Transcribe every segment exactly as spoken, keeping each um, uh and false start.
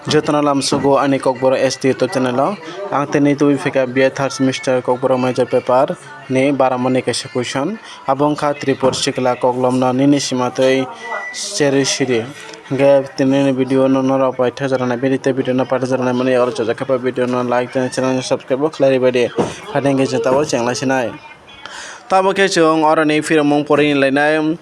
Jotono lamsogo ani Kokborok S T YouTube channel o. Ang tini tubui phika B A third semester Kokborok major paper ni baramani kaisa question. Abo wngkha Tripur sikla koklomno nini simatwi cherwi siri. Hingke tini ni video no norok paithajaranai, bini tei video no paithajaranai mani oro chajak khe video no like tei channel no subscribe bo khlai ribai di. Phaidi hingke jotabo chenglai sinai. Tamo khe chwng oroni phiromung porini lainai.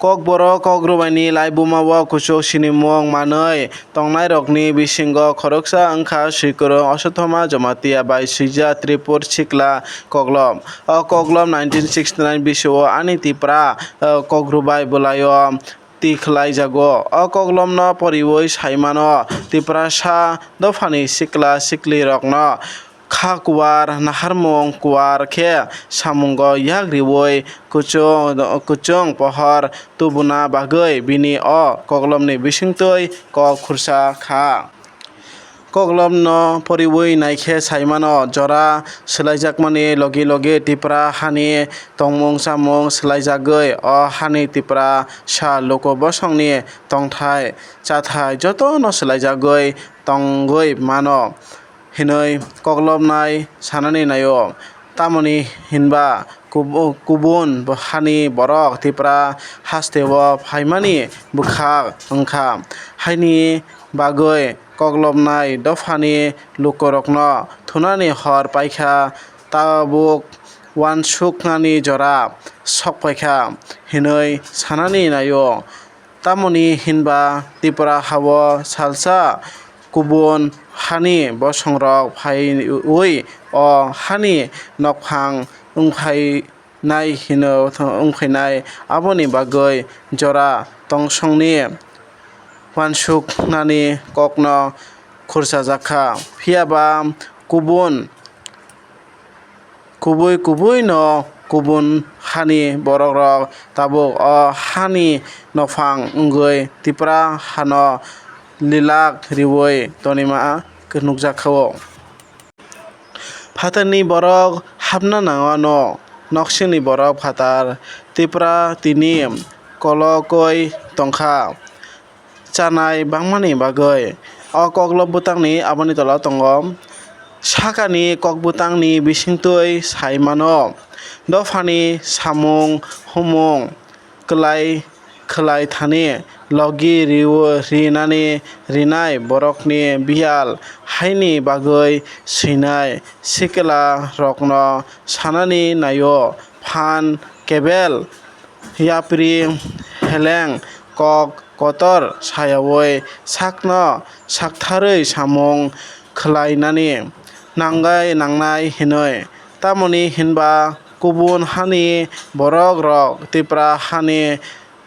Kokborok Kokrwbaini laibuma o kuchuk sinimung manwi tongnairokni bisingo khoroksa wngkha Swikwrwng Osotthoma Jamatia bai swijak Tripur sikla koklom. O koklom nineteen sixty nine bisio ani Tipra, eh, Kokrwbai bwlaio tikhlaijago. O koklomno poriwi saimano Tiprasa dophani sikla siklirokno kha kuwar, naharmung kuwar khe samungo yak riwi kuchung, kuchung pohor tubuna bagwi bini o koklomni bisingtwi kok khursa kha. Koklomno poriwi naikhe saimano, jora swlaijakmani logi logi Tipra hani tongmung chamung swlaijagwi o hani Tiprasa luku bosongni tongthai chathai jotono swlaijagwi tongwi mano hinwi koklopnai sanani naio. Tamoni hinba kubu-, kubun hani borok Tipra hasteo phaimani bwkhak wngkha. Haini bagwi koklopnai dophani lukurokno thunani hor paikha, tabuk uansuknani jora sokpaikha hinwi sanani naio. Tamoni hinba Tripura hao salsa kubun hani bosongrok phaiwi o hani nokphang wngphainai hino, wngphainai, aboni bagwi jora tongsongni uansuknani kokno khurchajak kha. Phiyaba kubun Kubui kubui no kubun hani borokrok tabuk o hani nophang wngwi Tipra hano lilak riwi tonima nukjakha o. Phatarni borok hapna nangwano, noksingni borok phatar Tipra tini kolokoi tongkha. Chanai bangmani bagwi. O koklop bwtangni aboni tola tongo. Sakani kokbwtangni bisingtwi sai mano. Dophani samung humung kwlai khwlai thani logi riwi rinani rinai borokni biyal haini bagwi swinai sikla rokno sanani naio phan kebel yapri heleng kok kotor sayaui sakno saktharwi samung khwlainani nangwi nangnai hinwi. Tamoni hinba kubun hani borok rok Tipra hani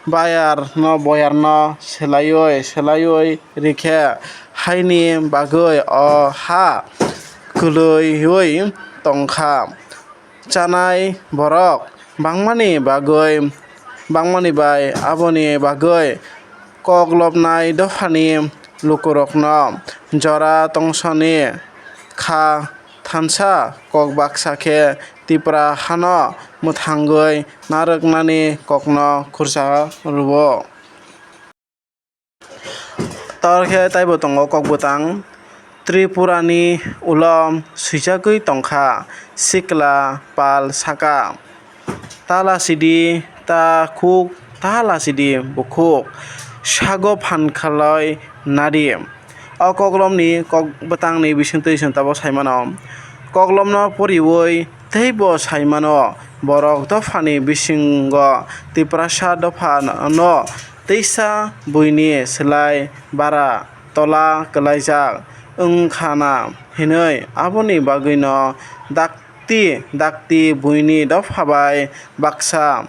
bayar no boyar no selaiwi selaiwi rikhe haini bagwi o ha kwlwiwi tongkha. Chanai borok bangmani bagwi, bangmani bai aboni bagwi koklopnai dophani lukurokno jora tongsoni kha thansa kok baksa khe Tipra hano mwthangwi narwknani kokno khursa rwo. Tor khe taibo tongo kokbwtang, Tripurani ulo swijagwi tongkha sikla pal saka. Ta lachidi ta khuk, ta lachidi bukhuk, sago phan khalai nadi. O koklomni kokbwtangni bisingtwi chwng tabuk sai mano. Koklomno poriwi teibo sai mano, borok dophani bisingo Tiprasa dophano teisa buini slai bara tola kwlaijak wngkhana hinwi. Aboni bagwino dakti dakti buini dopha bai baksa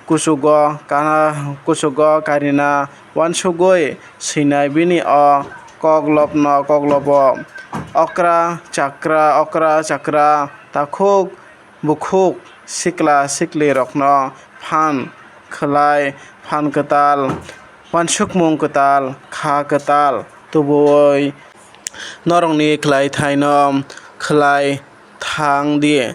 kuchugo kana, kuchugo karina uansugwi swinai bini o koklopno koklobo. Okra chakra, okra chakra, takhuk bukhuk sikla siklirokno phan khwlai, phan kwtal, uansukmung kwtal, kha kwtal tubuwi norokni khwlaithaino khwlai thang di.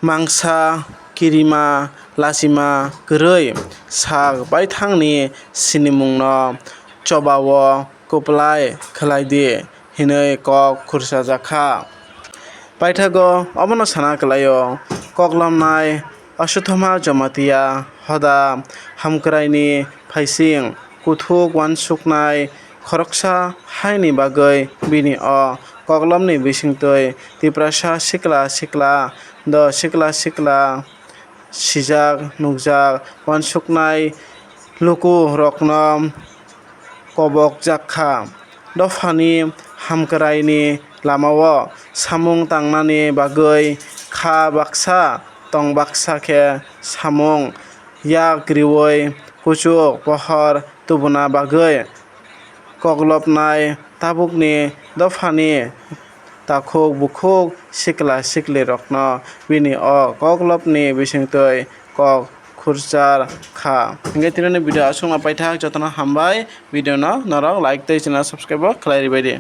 Mangsa kirima lachima kwrwi sak baithangni sinimungno chobao kwplai khwlai di. hinwi kok khurchajak kha. Paithago obono sana kwlaio, koklopnai Ashwatthama Jamatia hoda hamkwraini phaising kuthuk uansuknai khoroksa haini bagwi bini o koklopni bisingtwi Tiprasa sikla sikla do sikla sikla sijak nukjak uansuknai lukurokno kobokjak kha. Dophani hamkwraini lamao samung tangnani bagwi kha baksa tong baksa khe samung yak riui kuchuk pohor tubuna bagwi koklopnai tabukni dophani takhuk bukhuk sikla siklirokno bini o koklopni bisingtwi kok khurchar kha. Hingkhe tini video aswkno paithak, jotono hambai. Video no norok like tei channel subscribe bo khlai ribai di.